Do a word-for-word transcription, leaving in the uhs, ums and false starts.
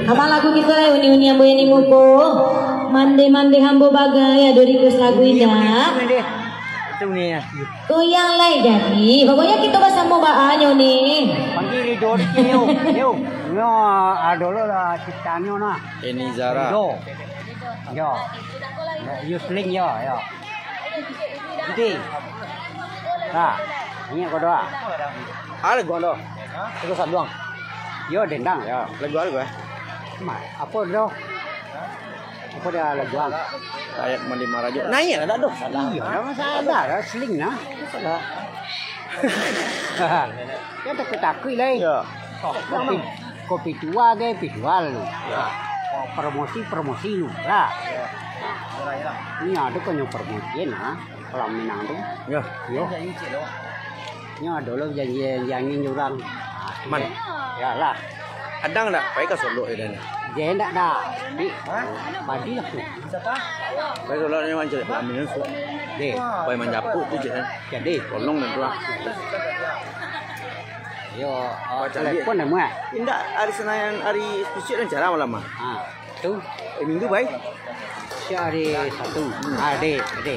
Apo lagu kito lai, uni-uni ambo nan di muko? Mande-mande ambo bagai, ado request lagu indak? Itu ni ya. Goyang lai jadi. Pokoknyo kito basamo baa nyo ni. Panggil Ridho dikit, yo. Yo. Nyo, ado lo lah ciptaannyo nah. Eni Zara. Ridho. Yo. Yusling yo, yo. Enti. Nah, inyo ko doa. Ada gua doa. Itu saduang. Yo, dendang yo. Lagu apa gua? Ma, apo doh? Apo dia lagu ang? Ayat mandi marajo. Nah, iya, ada doh. Salah. Iya, nama salah, lah, seling nah. Salah. Ya takut-takut lah. Iya. Kopi, kopi tua ke, kopi tua lu. Ya. Promosi, promosi lu lah. Ini ada kan yang promosi nah. Kolam Minang tu. Ya. Yo. Nyo ado lo janji-janji urang. Man. Yalah. Adang ndak pai ka Solok yo, Dan? Jai ndak dah. Di padi lah tu. Pai Solok ni mancari kelamin tu. Deh. Pai manjapuik tu, Cik, kan? Jadi. Tolong dan tu lah. Yo, ah, Baca telepon dah muat. Indak, hari Senin, hari Senin cara malam ah. Ha, tu. Eh, Minggu pai. Siap hari Sabtu. Hmm. Ah, deh, deh.